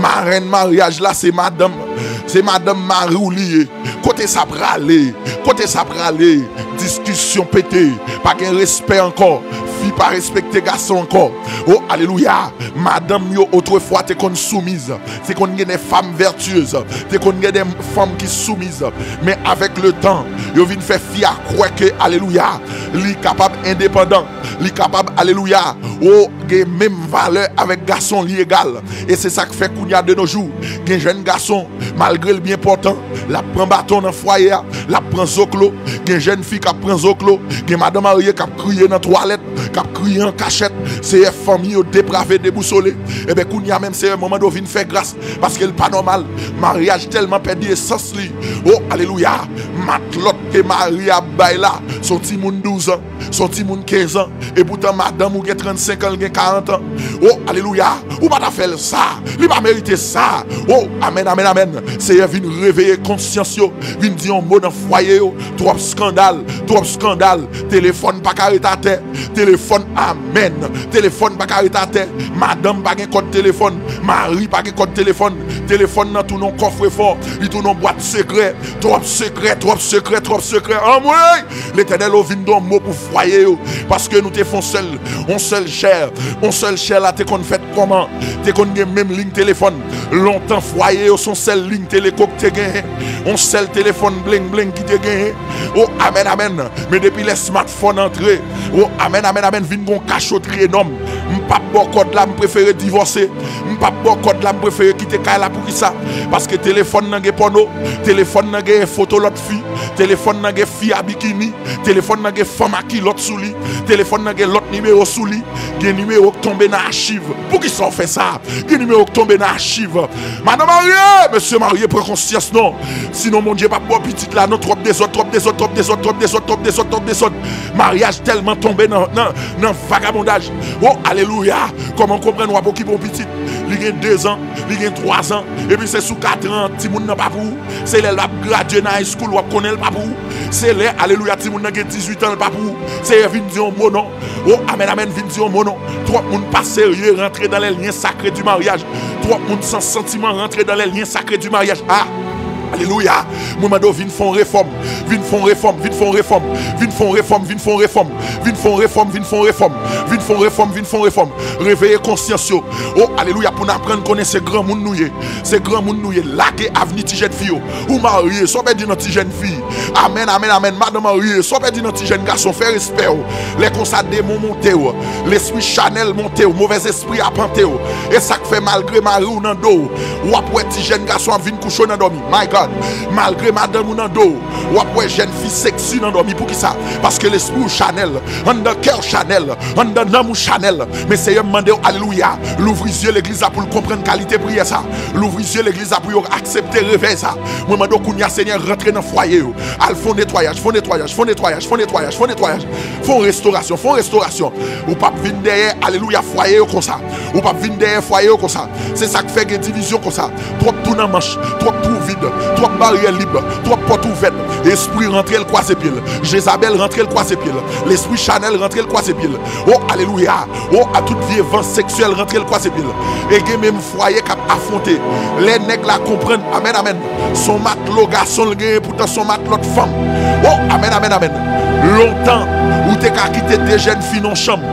Marenn maryaj la, se madanm, se madanm mari w li ye. Kote sa prale? Kote sa prale? Diskisyon pete. Pa gen respè ankò. Fi pa respekte gason ankò. O, alelouya! Madanm yo otrefwa te konn soumiz. Te konn gen de fanm vètyez. Te konn gen de fanm ki soumiz. Men avèk le tan, yo vin fè fi a kwè ke, alelouya, li kapab endepandan. Li kapab, alelouya, o, gen menm valè avèk gason, li egal. E se sa k fè kounye a de nos jours, gen jèn gason, malgre l byen pòtan, l ap pran baton nan fwaye a, l ap pran zoklo. Gen jèn fi k ap pran zoklo. Gen madan marye k ap kriye nan twalèt, k ap kriye an kachèt. Seyè, fanmi yo deprave, debousole. Enben, kounye a menm, Seyè, manman do vin fè gras, paske l pa nòmal. Maryaj tèlman pèdi esans li. O, alelouya! Matlòt ke mari a ap bay la, se yon timoun douz an. Se yon timoun kenz an. E poutan madanm ou gen trannsenk an, l gen karant an. O, alelouya! Ou pa ta fè l sa. Li pa merite sa. O, amèn, amèn, amèn. Seyè, vin reveye konsyans yo. Vin di yon mo nan fwaye yo. Twòp eskandal. Twòp eskandal. Telefòn pa ka ret atè. Telefòn, amèn. Telefòn pa ka ret atè. Madanm pa gen kòd telefòn. Mari pa gen kòd telefòn. Telefòn nan tounen yon kòfrefò. Li tounen yon bwat sekrè. Twòp sekrè, twòp sekrè, twòp sekrè. Anmwey! Letènèl, ou vin di yon mo pou fwaye yo. Paske nou te fè yon sèl, yon sèl chè. Yon sèl chè la te konn fèt kòman? Te konn gen menm liy telefòn. Lontan, fwaye yo, se yon sèl liy teleko k te genyen. Yon sèl telefòn bling bling ki te genyen. O, amèn, amèn. Men depi lè smartphone antre, o, amèn, amèn, amèn, vin gon kachotri enòm. M p ap ba w kòd la, m prefere divòse. M p ap ba w kòd la, m prefere kite kay la. Poukisa? Paske telefòn nan gen pòno. Telefòn nan gen foto lòt fi. Telefòn nan gen fi a bikini. Telefòn nan gen fanm a kilòt sou li. Telefòn nan gen lòt nimewo sou li. Gen nimewo k tonbe nan achiv. Poukisa w fè sa? Gen nimewo k tonbe nan achiv. Madan marye, mesye marye, pran konsyans non. Sinon, Bondye p ap ba w pitit la non. Twòp dezòd, twòp dezòd, twòp dezòd, twòp dezòd, twòp dezòd, twòp dezòd. Maryaj tèlman tonbe nan, nan, nan vagabondaj. O, alelouya! Kòman w konprann w ap okipe yon pitit? Li gen dezan, li gen twazan, epi se sou katran timoun nan pa pou ou. Se lè l ap gradye nan high school w ap konnen l pa pou ou. Se lè, alelouya, timoun nan gen dizuit an, l pa pou ou. Seyè, vin di yon mo non. O, amèn, amèn, vin di yon mo non. Twòp moun pa serye rantre dans les liens sacrés du mariage. Twòp moun san santiman rantre dans les liens sacrés du mariage. A! Alelouya! Mwen mande w vin fè yon refòm. Vin fè yon refòm, vin fè yon refòm. Vin fè yon refòm, vin fè yon refòm. Vin fè yon refòm, vin fè yon refòm. Vin fè yon refòm, vin fè yon refòm. Reveye konsyans yo. O, alelouya, pou n aprann konnen se granmoun nou ye. Se granmoun nou ye. Lage avni ti jèn fi yo. Ou marye, sa w pèdi nan ti jèn fi? Amèn, amèn, amèn. Madan marye, sa w pèdi nan ti jèn gason? Fè respè w. Lè konsa, demon monte w. Lespri chanèl monte w. Movèzespri apante w. E sa k fè, malgre mari w nan do w, w ap wè ti jèn gason ap vin kouche w nan dòmi. My God! Malgre madanm ou nan do w, w ap wè jèn fi seksi nan dòmi. Poukisa? Paske lespri w chanèl. Anndan kè w chanèl. Anndan Yon chanèl. Men Seyè, m mande w, alelouya, louvri zye legliz la pou l konprann kalite priyè sa. Louvri zye legliz la pou yo aksepte revèy sa. Mwen mande w kounye a, Senyè, rantre nan fwaye yo. Al fè yon netwayaj, fè yon netwayaj, fè yon netwayaj, fè yon netwayaj, fè yon netwayaj. Fè yon restorasyon, fè yon restorasyon. Ou p ap vin dèyè, alelouya, fwaye yo konsa. Ou p ap vin dèyè fwaye yo konsa. Se sa k fè gen divizyon konsa. Twòp twou nan manch, twòp twou vid, twòp baryè lib, twòp pòt ouvèt. Espri rantre l kwaze pye l. Jezabèl rantre l kwaze pye l. Lespri chanèl rantre l kwaze pye l. O, alelouya. O, a tout vye van seksyèl rantre l kwaze pye l. E gen menm fwaye k ap afwonte. Lè nèg la konprann, amèn, amèn, se yon matlo gason l genyen, poutan se yon matlòt fanm. O, amèn, amèn, amèn. Lontan, ou te ka kite de jèn fi nan yon chanm,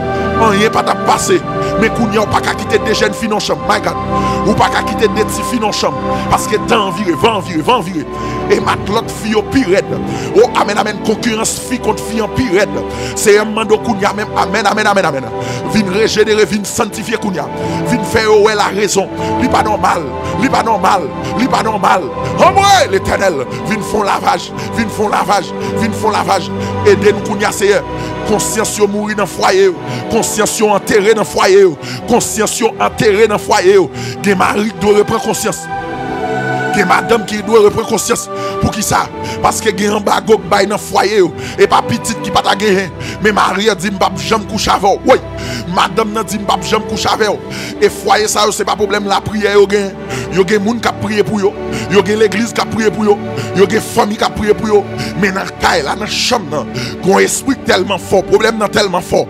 anyen pa t ap pase. Men kounye a, ou pa ka kite de jèn fi nan yon chanm. My God. Ou pa ka kite de ti fi nan yon chanm. Paske tan an vire, van an vire, van an vire. E matlòt fi yo pi rèd. O, amèn, amèn. Konkirans fi kont fi an pi rèd. Seyè, m mande w kounye a menm, amèn, amèn, amèn, amèn. Vin rejenere, vin sanntifye kounye a. Vin fè yo wè larezon. Li pa nòmal, li pa nòmal, li pa nòmal. Anmwe, Letènèl, vin fè yon lavaj, vin fè yon lavaj, vin fè yon lavaj. Ede n kounye a, Seyè. Konsyans yo mouri nan fwaye yo. Konsyans yo antere nan fwaye yo. Konsyans yo antere nan fwaye yo. Gen mari k dwe repran konsyans. Gen madanm ki dwe repran konsyans. Poukisa? Paske gen anbago k bay nan fwaye yo. E pa pitit ki pa ta genyen. Men mari a di, "M p ap janm kouche avè w." Woy! Madanm nan di, "M p ap janm kouche avè w." E fwaye sa yo, se pa pwoblèm lapriyè yo genyen. Yo gen moun k ap priye pou yo. Yo gen legliz k ap priye pou yo. Yo gen fanmi k ap priye pou yo. Men nan kay la, nan chanm nan, gen yon espri k tèlman fò. Pwoblèm nan tèlman fò.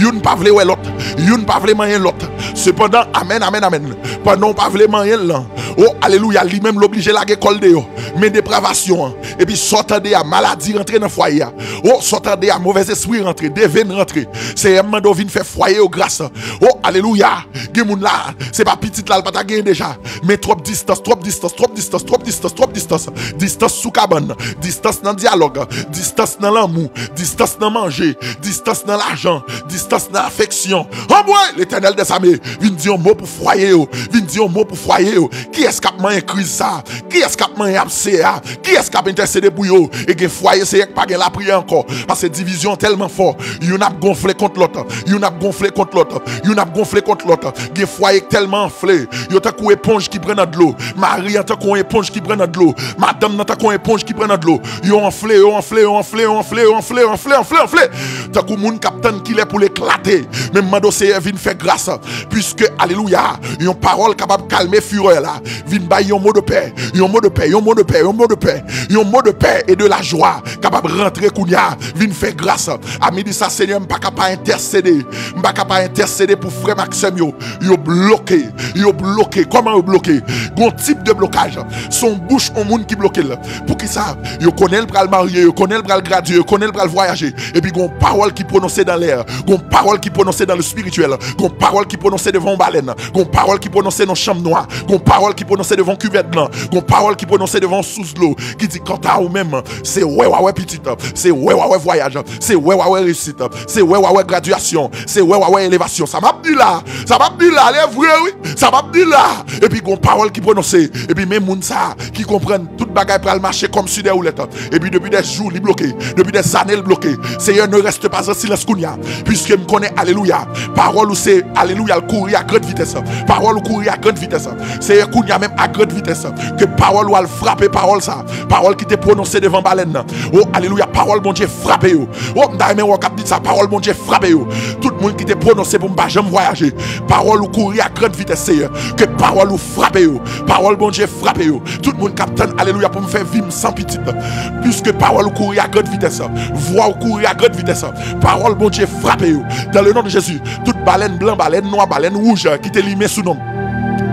Youn pa vle wè lòt. Youn pa vle manyen lòt. Sepandan, amèn, amèn, amèn. Pandan w pa vle manyen l lan, o, alelouya, li menm l oblije lage kò l deyò. Men depravasyon an. Epi sa w tande a, maladi rantre nan fwaye a. O, sa w tande a, movèzespri rantre, devenn rantre. Seyè, m mande w vin fè fwaye yo gras. O, alelouya. Gen moun la, se pa pitit la, l pa ta genyen deja. Men twòp distans, twòp distans, twòp distans, twòp distans, twòp distans. Distans sou kabann, distans nan dyalòg, distans nan lanmou, distans nan manje, distans nan lajan, distans nan afeksyon. Anmwe, Letènèl dèzame, vin di yon mo pou fwaye yo, vin di yon mo pou fwaye yo. Kiyès k ap manyen kriz sa? Kiyès k ap manyen abse a? Kiyès k ap entèsede pou yo? E gen fwaye, Seyè, k pa gen lapriyè ankò. Paske divizyon tèlman fò. Youn ap gonfle kont lòt. Youn ap gonfle kont lòt. Youn ap gonfle kont lòt. Gen fwaye k tèlman anfle. Yo tankou eponj ki pran nan dlo. Mari an tankou yon eponj ki pran nan dlo. Madanm nan tankou yon eponj ki pran nan dlo. Yo anfle, yo anfle, yo anfle, yo anfle, yo anfle, yo anfle, anfle, anfle. Tankou moun k ap tann kilè pou l eklate. Men m mande w, Seyè, vin fè gras. Piske, alelouya, yon pawòl kapab kalme firè la. Vin bay yon mo de pè, yon mo de pè, yon mo de pè, yon mo de pè, yon mo de pè e de lajwa kapab rantre kounye a. Vin fè gras. A midi sa, Senyè, m pa ka pa entèsede. M pa ka pa entèsede pou frè m ak sè m yo. Yo bloke, yo bloke. Kòman yo bloke? Gon tip de blokaj. Se yon bouch yon moun ki bloke l. Poukisa? Yo konnen l pral marye, yo konnen l pral gradye, yo konnen l pral vwayaje. Epi gon pawòl ki pwononse dan lè. Gon pawòl ki pwononse dan le spirityèl. Gon pawòl ki pwononse devan yon balèn. Gon pawòl ki pwononse nan chanm nwa. Gon pawòl ki pwononse devan kivèt blan. Gon pawòl ki pwononse devan yon sous dlo. Ki di, "Kanta ou menm, se wè w a wè pitit. Se wè w a wè vwayaj. Se wè w a wè reyisit. Se wè w a wè gradyasyon. Se wè w a wè elevasyon." Sa m ap di la, sa m ap di la, lè vre wi. Sa m ap di la. Epi gon pawòl ki pwononse. Epi men moun sa ki konprann tout bagay pral mache kòm si de woulèt. Epi depi de jou, li bloke. Depi de zane, li bloke. Seyè, ne reste pas en silence kounye a. Piske m konnen, alelouya, pawòl ou se, alelouya, l kouri a grand vitès. Pawòl ou kouri a grand vitès. Seyè, kounye a menm a grand vitès. Ke pawòl ou al frape pawòl sa. Pawòl ki te pwononse devan balèn nan. O, alelouya, pawòl Bondye frape yo. O, m ta renmen wè w k ap di sa. Pawòl Bondye frape yo. Tout moun ki te pwononse pou m pa janm vwayaje. Pawòl ou kouri a grand vitès, Seyè. Ke pawòl ou frape yo. Pawòl Bondye frape yo. Tout moun k ap tann, alelouya, pou m fè vi m san pitit. Piske pawòl ou kouri a grand vitès. Vwa ou kouri a grand vitès. Pawòl Bondye frape yo. Dan le non de Jezi, tout balèn blan, balèn nwa, balèn wouj ki te limen sou non m.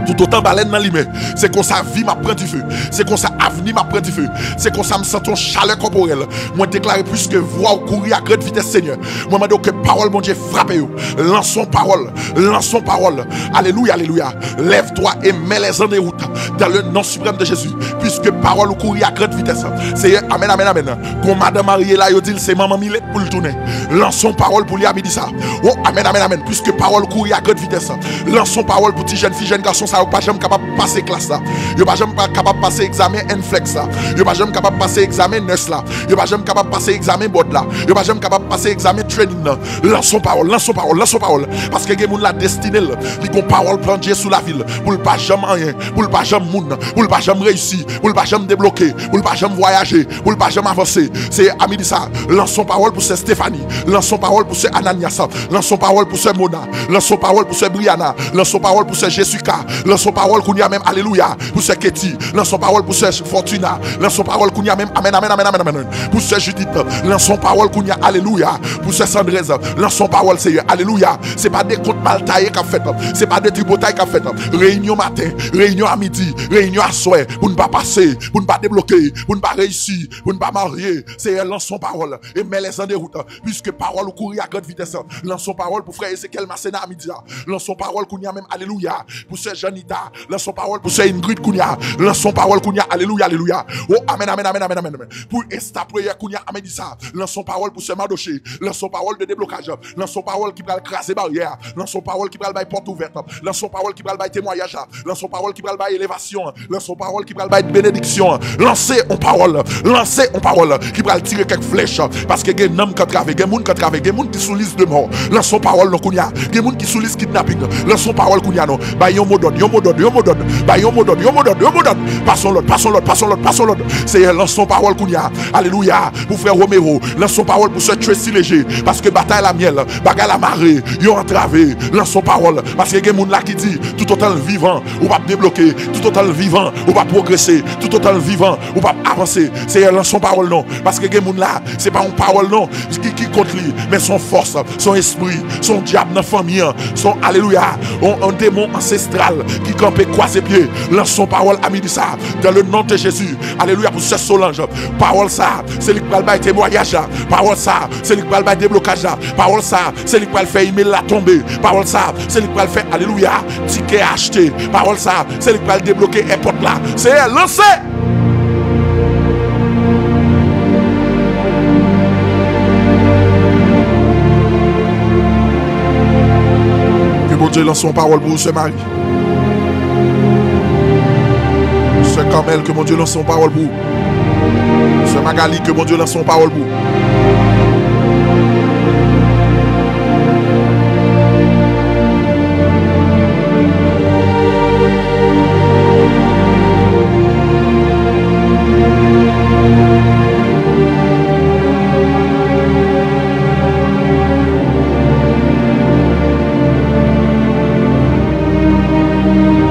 Toutotan balèn nan limen, se konsa vi m ap pran dife. Se konsa avni m ap pran dife. Se konsa m santi yon chalè kòporèl. Mwen deklare, piske vwa ou kouri a grand vitès, Senyè, mwen mande w ke pawòl Bondye frape yo. Lanse yon pawòl. Lanse yon pawòl. Alelouya, alelouya. Lève-toi et mets-les en déroute dans le nom suprême de Jésus. Piske pawòl ou kouri a grand vitès. Seyè, amèn, amèn, amèn. Gon madanm marye la, yo di l se manman Milèt pou l tounen. Lanse yon pawòl pou li a midi sa. O, amèn, amèn, amèn. Piske pawòl ou kouri a grand vitès. Lanse yon pawòl pou ti jèn fi, jèn gason Sa yo pa janm kapab pase klas la. Yo pa janm pa kapab pase egzamen NCLEX la. Yo pa janm kapab pase egzamen nurse la. Yo pa janm kapab pase egzamen board la. Yo pa janm kapab pase egzamen training nan. Lanse yon pawòl, lanse yon pawòl, lanse yon pawòl. Paske gen moun la destine l. Li gon pawòl plan Dye sou lavi l. Pou l pa janm anyen, pou l pa janm moun, pou l pa janm reyisi, pou l pa janm debloke, pou l pa janm vwayaje, pou l pa janm avanse. Seyè a midi sa, lanse yon pawòl pou sè Stephanie. Lanse yon pawòl pou sè Ananias. Lanse yon pawòl pou sè Mona. Lanse yon pawòl pou sè Brianna. Lanse yon pawòl pou sè Jessica. Lanse yon pawòl kounye a menm, alelouya, pou sè Katie. Lanse yon pawòl pou sè Fortuna. Lanse yon pawòl kounye a menm, amèn, amèn, amèn, amèn, amèn. Pou sè Judith. Lanse yon pawòl kounye a, alelouya, pou sè Sandrez. Lanse yon pawòl, Seyè, alelouya. Se pa de kont mal taye k ap fèt. Se pa de tripotay k ap fèt. Reyinyon maten, reyinyon a midi, reyinyon aswè, pou n pa pase, pou n pa debloke, pou n pa reyisi, pou n pa marye. Seyè, lanse yon pawòl e mè lèzan de wout. Piske pawòl ou kouri a grande vitesse. Lanse yon pawòl pou frè Ezekiel Masséna a midi a. Lanse yon pawòl kounye a menm, alelouya, pou sè Janita. Lanse yon pawòl pou sè Ingrid kounye a. Lanse yon pawòl kounye a, alelouya, alelouya. O, amèn, amèn, amèn, amèn, amèn, amèn. Pou Esta Prayer kounye a, a midi sa. Lanse yon pawòl pou sè Madoche. Lanse yon pawòl de deblokaj. Lanse yon pawòl ki pral kraze baryè. Lanse yon pawòl ki pral bay pòt ouvèt. Lanse yon pawòl ki pral bay temwayaj la. Lanse yon pawòl ki pral bay elevasyon. Lanse yon pawòl ki pral bay benediksyon. Lanse yon pawòl. Lanse yon pawòl ki pral tire kèk flèch. Paske gen nanm k antrave, gen moun k antrave, gen moun ki sou lis de mò. Lanse yon pawòl non kounye a. Gen moun ki sou lis kidnaping. Lanse yon pawòl kounye a non. Bay yon mo dòd, yon mo dòd, yon mo dòd. Bay yon mo dòd, yon mo dòd, yon mo dòd. Pase yon lòt, pase yon lòt, pase yon lòt, pase yon lòt. Seyè, lanse yon pawòl kounye a. Alelouya. Pou frè Romero, lanse yon pawòl pou sè Tracy Léger, paske batay la myèl, bagay la mare, yo antrave, lanse yon pawòl, paske gen moun la ki di, toutotan l vivan, ou p ap debloke, toutotan l vivan, ou p ap pwogrese, toutotan l vivan, ou p ap avanse. Seyè, lanse yon pawòl non, paske gen moun la, se pa yon pawòl non, ki, ki kont li, men se yon fòs, se yon espri, se yon dyab nan fanmi an, se yon, alelouya, yon, yon demon ansestral ki kanpe kwaze pye, lanse yon pawòl a midi sa, dans le nom de Jésus. Alelouya pou sè Solange. Pawòl sa, se li k pral bay temwayaj la. Pawòl sa, se li k pral bay deblokaj la. Pawòl sa, se li k pral fè imèl la tonbe. Pawòl sa, se li k pral fè, alelouya, tikè achte. Pawòl sa, se li k pral debloke èpòt la. Seyè, lanse! Ke Bondye lanse yon pawòl pou ou, sè Mari. Sè Carmel, ke Bondye lanse yon pawòl pou ou. Sè Magali, ke Bondye lanse yon pawòl pou ou.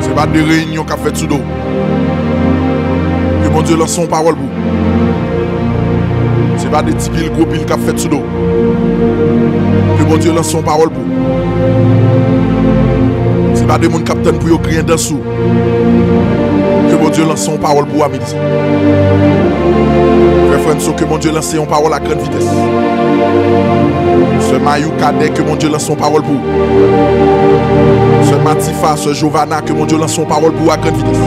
Se pa de reyinyon k ap fèt sou do w. Ke Bondye lanse yon pawòl pou ou. Se pa de ti pil, gwo pil k ap fèt sou do w. Ke Bondye lanse yon pawòl pou ou. Se pa de moun k ap tann pou yo griyen dan sou ou. Ke Bondye lanse yon pawòl pou ou a midi sa. Frè Frènso, ke Bondye lanse yon pawòl a grann vitès. Sè Mayou Kadè, ke Bondye lanse yon pawòl pou ou. Sè Matifa, sè Jovana, ke Bondye lanse yon pawòl pou ou a grann vitès.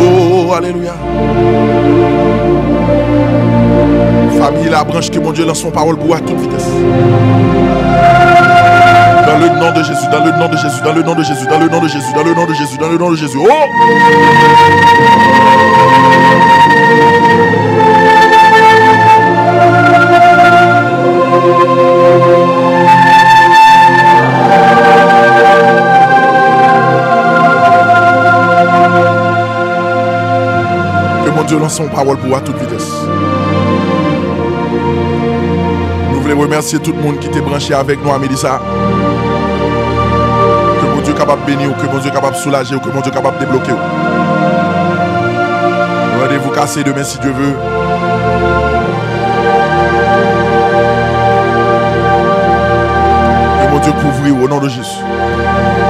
Oh, alelouya. Fanmi Labranche, ke Bondye lanse yon pawòl pou ou a tout vitès. Dans le nom de Jésus, dans le nom de Jésus, dans le nom de Jésus, dans le nom de Jésus, dans le nom de Jésus, dans le nom de Jésus. Oh! Ke Bondye lanse yon pawòl pou ou a tout vitès. Nou vle remèsye tout moun ki te branche avèk nou a midi sa. Ke Bondye kapab beni w, ke Bondye kapab soulaje w, ke Bondye kapab debloke w. Randevou kase demen si Dye ve. Ke Bondye kouvri w o non de Jezi.